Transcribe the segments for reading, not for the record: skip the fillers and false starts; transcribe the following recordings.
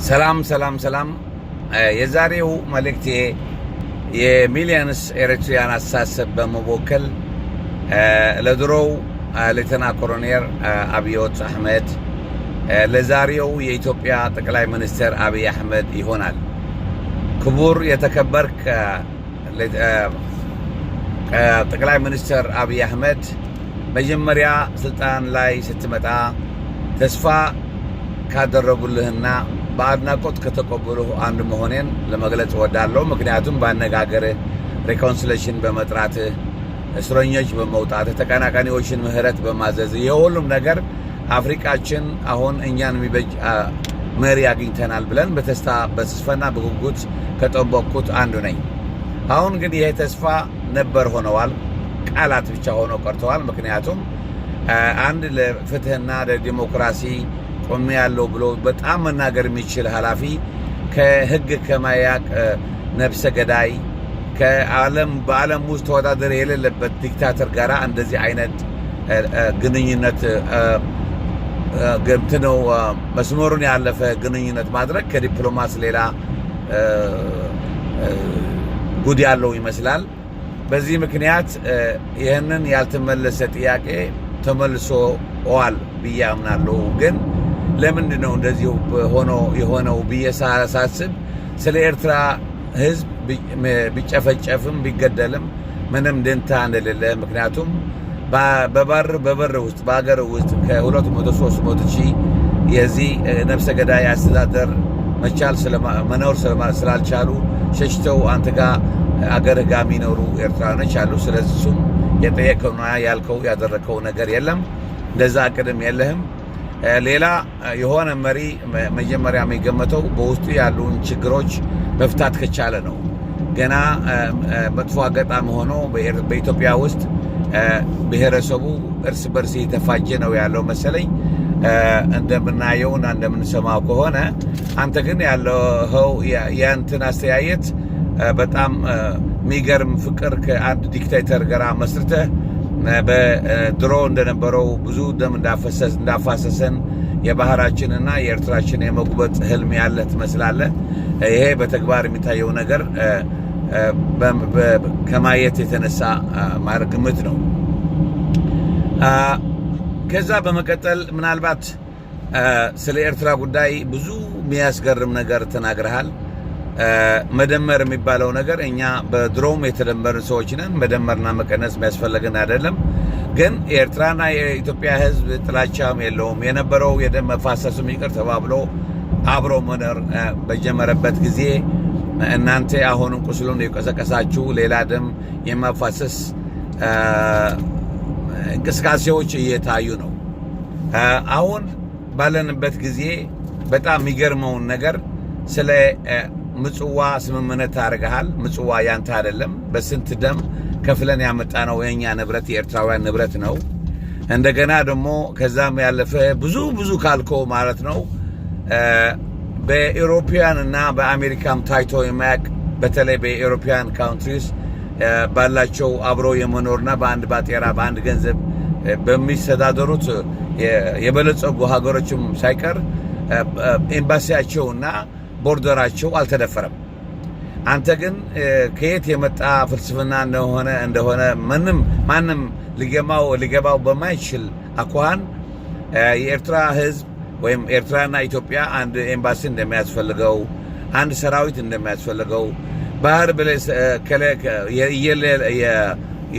ሰላም ሰላም ሰላም። የዛሬው መልእክቴ የ millions Eritrean አስተሳሰብ በመወከል ለድሮው ሌተና ኮሎኔል አብዮት አሕመድ፣ ለዛሬው የኢትዮጵያ ጠቅላይ ሚኒስትር አብይ አሕመድ ይሆናል። ክቡር የተከበርክ ጠቅላይ ሚኒስትር አብይ አሕመድ፣ መጀመሪያ ስልጣን ላይ ስትመጣ ተስፋ ካደረጉልህና በአድናቆት ከተቀበሉህ አንዱ መሆኔን ለመግለጽ እወዳለሁ። ምክንያቱም በአነጋገርህ፣ reconciliation በመጥራትህ፣ እስረኞች በመውጣትህ፣ ተቀናቃኒዎችን ምህረት በማዘዝ፣ የሁሉም ነገር አፍሪቃችን አሁን እኛን የሚበጅ መሪ አግኝተናል ብለን በተስፋና በጉጉት ከጠበቅኩት አንዱ ነኝ። አሁን ግን ይሄ ተስፋ ነበር ሆነዋል፣ ቃላት ብቻ ሆኖ ቀርተዋል። ምክንያቱም አንድ ለፍትህና ለዲሞክራሲ ቆሜያለሁ ብሎ በጣም መናገር የሚችል ኃላፊ ከህግ ከማያቅ ነፍሰ ገዳይ፣ ከዓለም በዓለም ውስጥ ተወዳዳሪ የሌለበት dictator ጋራ እንደዚህ አይነት ግንኙነት ነው፣ መስመሩን ያለፈ ግንኙነት ማድረግ ከዲፕሎማስ ሌላ ጉድ ያለው ይመስላል። በዚህ ምክንያት ይህንን ያልተመለሰ ጥያቄ ተመልሶዋል ብዬ አምናለሁ። ግን ለምንድን ነው እንደዚህ ሆኖ የሆነው ብዬ ሳስብ ስለ ኤርትራ ሕዝብ ቢጨፈጨፍም ቢገደልም ምንም ደንታ እንደሌለ፣ ምክንያቱም በበር ውስጥ በሀገር ውስጥ ከ200 300 ሺህ የዚህ ነፍሰ ገዳይ አስተዳደር መቻል መኖር ስላልቻሉ ሸሽተው አንተ ጋር አገርህ ጋር የሚኖሩ ኤርትራኖች አሉ። ስለዚህ እሱም የጠየቀውና ያልከው ያደረግከው ነገር የለም። እንደዛ እቅድም የለህም። ሌላ የሆነ መሪ መጀመሪያ የሚገመተው በውስጡ ያሉን ችግሮች መፍታት ከቻለ ነው። ገና መጥፎ አጋጣሚ ሆኖ በኢትዮጵያ ውስጥ ብሔረሰቡ እርስ በርስ የተፋጀ ነው ያለው መሰለኝ እንደምናየውና እንደምንሰማው ከሆነ። አንተ ግን ያለኸው የአንተን አስተያየት በጣም የሚገርም ፍቅር ከአንድ dictator ጋር መስርተህ በድሮ እንደነበረው ብዙ ደም እንዳፋሰሰን የባህራችንና የኤርትራችን የመጉበጥ ህልም ያለህ ትመስላለህ። ይሄ በተግባር የሚታየው ነገር ከማየት የተነሳ ግምት ነው። ከዛ በመቀጠል ምናልባት ስለ ኤርትራ ጉዳይ ብዙ የሚያስገርም ነገር ተናግረሃል። መደመር የሚባለው ነገር እኛ በድሮም የተደመርን ሰዎች ነን። መደመርና መቀነስ የሚያስፈልገን አይደለም። ግን የኤርትራና የኢትዮጵያ ሕዝብ ጥላቻም የለውም። የነበረው የደም መፋሰሱም ይቅር ተባብሎ አብሮ መኖር በጀመረበት ጊዜ እናንተ አሁንም ቁስሉን የቀሰቀሳችሁ ሌላ ደም የማፋሰስ እንቅስቃሴዎች እየታዩ ነው። አሁን ባለንበት ጊዜ በጣም የሚገርመውን ነገር ስለ ምጽዋ ስምምነት ታደርገሃል። ምጽዋ ያንተ አይደለም። በስንት ደም ከፍለን ያመጣነው የእኛ ንብረት፣ የኤርትራውያን ንብረት ነው። እንደገና ደግሞ ከዛም ያለፈ ብዙ ብዙ ካልከው ማለት ነው፣ በ European እና በአሜሪካም ታይቶ የማያውቅ፣ በተለይ በ European countries ባላቸው አብሮ የመኖርና በአንድ ባጤራ በአንድ ገንዘብ በሚተዳደሩት የበለጸጉ ሀገሮችም ሳይቀር ኤምባሲያቸውና border ኣቸው አልተደፈረም። አንተ ግን ከየት የመጣ ፍልስፍና እንደሆነ ምንም ማንም ሊገባው በማይችል አኳኋን የኤርትራ ሕዝብ ወይም ኤርትራና ኢትዮጵያ አንድ ኤምባሲ እንደሚያስፈልገው፣ አንድ ሰራዊት እንደሚያስፈልገው፣ ባህር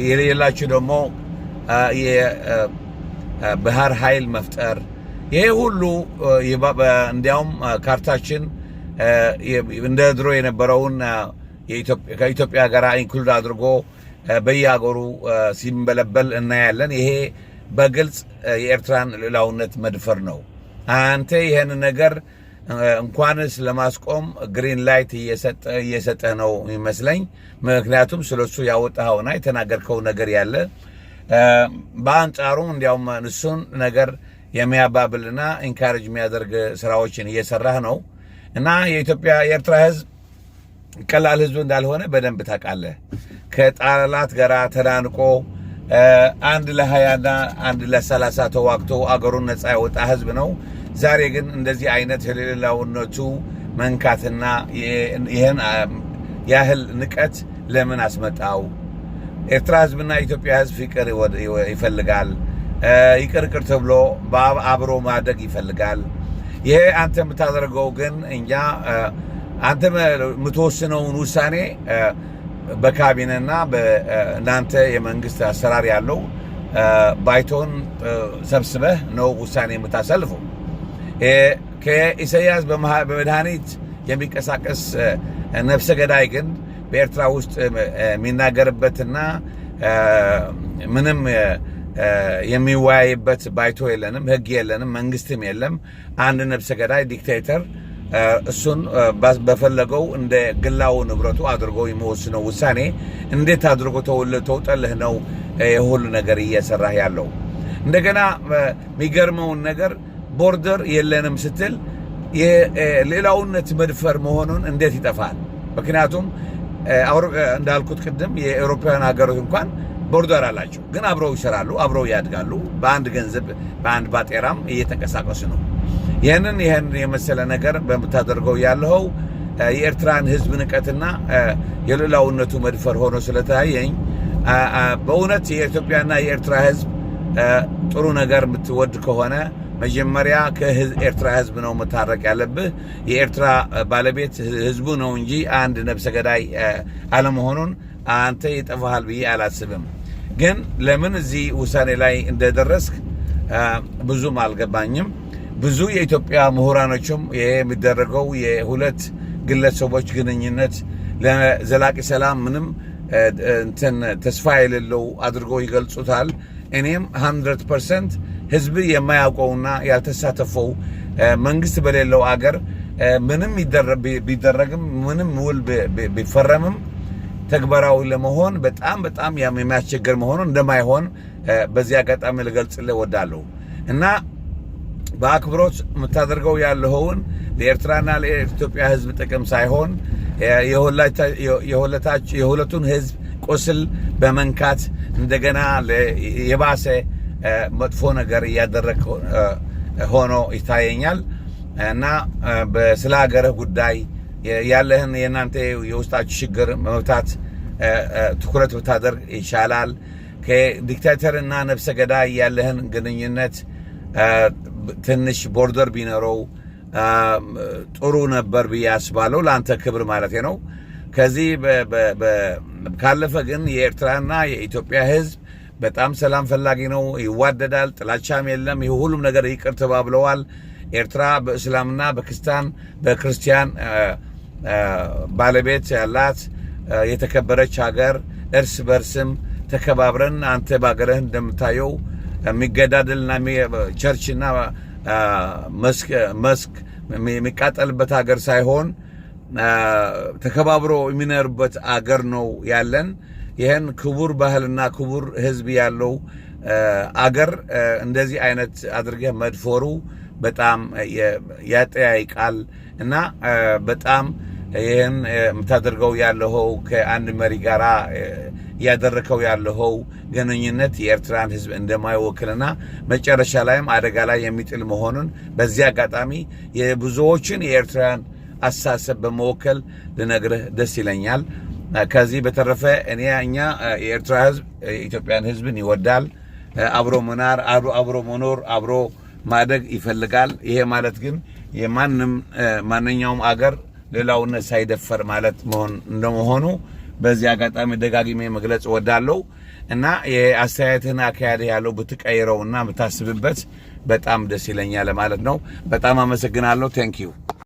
የሌላችሁ ደግሞ የባህር ኃይል መፍጠር፣ ይሄ ሁሉ እንዲያውም ካርታችን እንደ ድሮ የነበረውን ከኢትዮጵያ ጋር include አድርጎ በየሀገሩ ሲንበለበል እናያለን። ይሄ በግልጽ የኤርትራን ሉዓላዊነት መድፈር ነው። አንተ ይህን ነገር እንኳንስ ለማስቆም green light እየሰጠ ነው የሚመስለኝ። ምክንያቱም ስለሱ ያወጣኸውና የተናገርከው ነገር ያለ በአንጻሩ እንዲያውም እሱን ነገር የሚያባብልና encourage የሚያደርግ ስራዎችን እየሰራህ ነው እና የኢትዮጵያ የኤርትራ ህዝብ ቀላል ህዝብ እንዳልሆነ በደንብ ታውቃለህ። ከጠላት ጋር ተናንቆ 1 ለ20ና 1 ለ30 ተዋግቶ አገሩን ነፃ ያወጣ ህዝብ ነው። ዛሬ ግን እንደዚህ አይነት የሉዓላዊነቱ መንካትና ይህን ያህል ንቀት ለምን አስመጣው? ኤርትራ ህዝብና ኢትዮጵያ ህዝብ ፍቅር ይፈልጋል። ይቅር ይቅር ተብሎ አብሮ ማደግ ይፈልጋል። ይሄ አንተ የምታደርገው ግን እኛ አንተ የምትወስነውን ውሳኔ በካቢኔና በእናንተ የመንግስት አሰራር ያለው ባይቶን ሰብስበህ ነው ውሳኔ የምታሳልፈው። ከኢሳያስ በመድኃኒት የሚንቀሳቀስ ነፍሰ ገዳይ ግን በኤርትራ ውስጥ የሚናገርበትና ምንም የሚወያይበት ባይቶ የለንም፣ ህግ የለንም፣ መንግስትም የለም። አንድ ነፍሰ ገዳይ dictator እሱን በፈለገው እንደ ግላው ንብረቱ አድርጎ የሚወስነው ውሳኔ እንዴት አድርጎ ተውጠልህ ነው የሁሉ ነገር እየሰራህ ያለው? እንደገና የሚገርመውን ነገር border የለንም ስትል የሉዓላዊነት መድፈር መሆኑን እንዴት ይጠፋል? ምክንያቱም እንዳልኩት ቅድም የአውሮፓውያን ሀገሮች እንኳን border አላቸው፣ ግን አብረው ይሰራሉ፣ አብረው ያድጋሉ። በአንድ ገንዘብ በአንድ ባጤራም እየተንቀሳቀሱ ነው። ይህንን የመሰለ ነገር በምታደርገው ያለው የኤርትራን ሕዝብ ንቀትና የሉዓላዊነቱ መድፈር ሆኖ ስለታየኝ በእውነት የኢትዮጵያና የኤርትራ ሕዝብ ጥሩ ነገር የምትወድ ከሆነ መጀመሪያ ከኤርትራ ሕዝብ ነው መታረቅ ያለብህ። የኤርትራ ባለቤት ሕዝቡ ነው እንጂ አንድ ነፍሰ ገዳይ አለመሆኑን አንተ ይጠፋሃል ብዬ አላስብም። ግን ለምን እዚህ ውሳኔ ላይ እንደደረስክ ብዙም አልገባኝም። ብዙ የኢትዮጵያ ምሁራኖችም ይሄ የሚደረገው የሁለት ግለሰቦች ግንኙነት ለዘላቂ ሰላም ምንም እንትን ተስፋ የሌለው አድርገው ይገልጹታል። እኔም 100% ህዝብ የማያውቀውና ያልተሳተፈው መንግስት በሌለው አገር ምንም ቢደረግም ምንም ውል ቢፈረምም ተግባራዊ ለመሆን በጣም በጣም የሚያስቸግር መሆኑን እንደማይሆን በዚህ አጋጣሚ ልገልጽልህ እወዳለሁ። እና በአክብሮት የምታደርገው ያለኸውን ለኤርትራና ለኢትዮጵያ ህዝብ ጥቅም ሳይሆን የሁለቱን ህዝብ ቁስል በመንካት እንደገና የባሰ መጥፎ ነገር እያደረግ ሆኖ ይታየኛል። እና ስለ ሀገርህ ጉዳይ ያለህን የእናንተ የውስጣችሁ ችግር መፍታት ትኩረት ብታደርግ ይሻላል። ከ dictator እና ነፍሰ ገዳይ ያለህን ግንኙነት ትንሽ border ቢኖረው ጥሩ ነበር ብዬ አስባለሁ። ለአንተ ክብር ማለት ነው። ከዚህ ካለፈ ግን የኤርትራና የኢትዮጵያ ሕዝብ በጣም ሰላም ፈላጊ ነው፣ ይዋደዳል፣ ጥላቻም የለም። ይህ ሁሉም ነገር ይቅር ተባብለዋል። ኤርትራ በእስላምና በክርስቲያን ባለቤት ያላት የተከበረች ሀገር፣ እርስ በርስም ተከባብረን አንተ በሀገርህ እንደምታየው የሚገዳደልና church ና mosque የሚቃጠልበት ሀገር ሳይሆን ተከባብሮ የሚኖርበት አገር ነው ያለን። ይህን ክቡር ባህልና ክቡር ሕዝብ ያለው አገር እንደዚህ አይነት አድርገህ መድፈሩ በጣም ያጠያይቃል። እና በጣም ይህን የምታደርገው ያለኸው ከአንድ መሪ ጋራ እያደረከው ያለኸው ግንኙነት የኤርትራን ሕዝብ እንደማይወክልና መጨረሻ ላይም አደጋ ላይ የሚጥል መሆኑን በዚህ አጋጣሚ የብዙዎችን የኤርትራን አስተሳሰብ በመወከል ልነግርህ ደስ ይለኛል። ከዚህ በተረፈ እኛ የኤርትራ ሕዝብ የኢትዮጵያን ሕዝብን ይወዳል። አብሮ መኖር፣ አብሮ መኖር፣ አብሮ ማደግ ይፈልጋል። ይሄ ማለት ግን የማንም ማንኛውም አገር ሉዓላዊነት ሳይደፈር ማለት መሆን እንደመሆኑ በዚህ አጋጣሚ ደጋግሜ መግለጽ እወዳለሁ። እና የአስተያየትህን አካሄድ ያለው ብትቀይረው እና ብታስብበት በጣም ደስ ይለኛል ማለት ነው። በጣም አመሰግናለሁ። Thank you.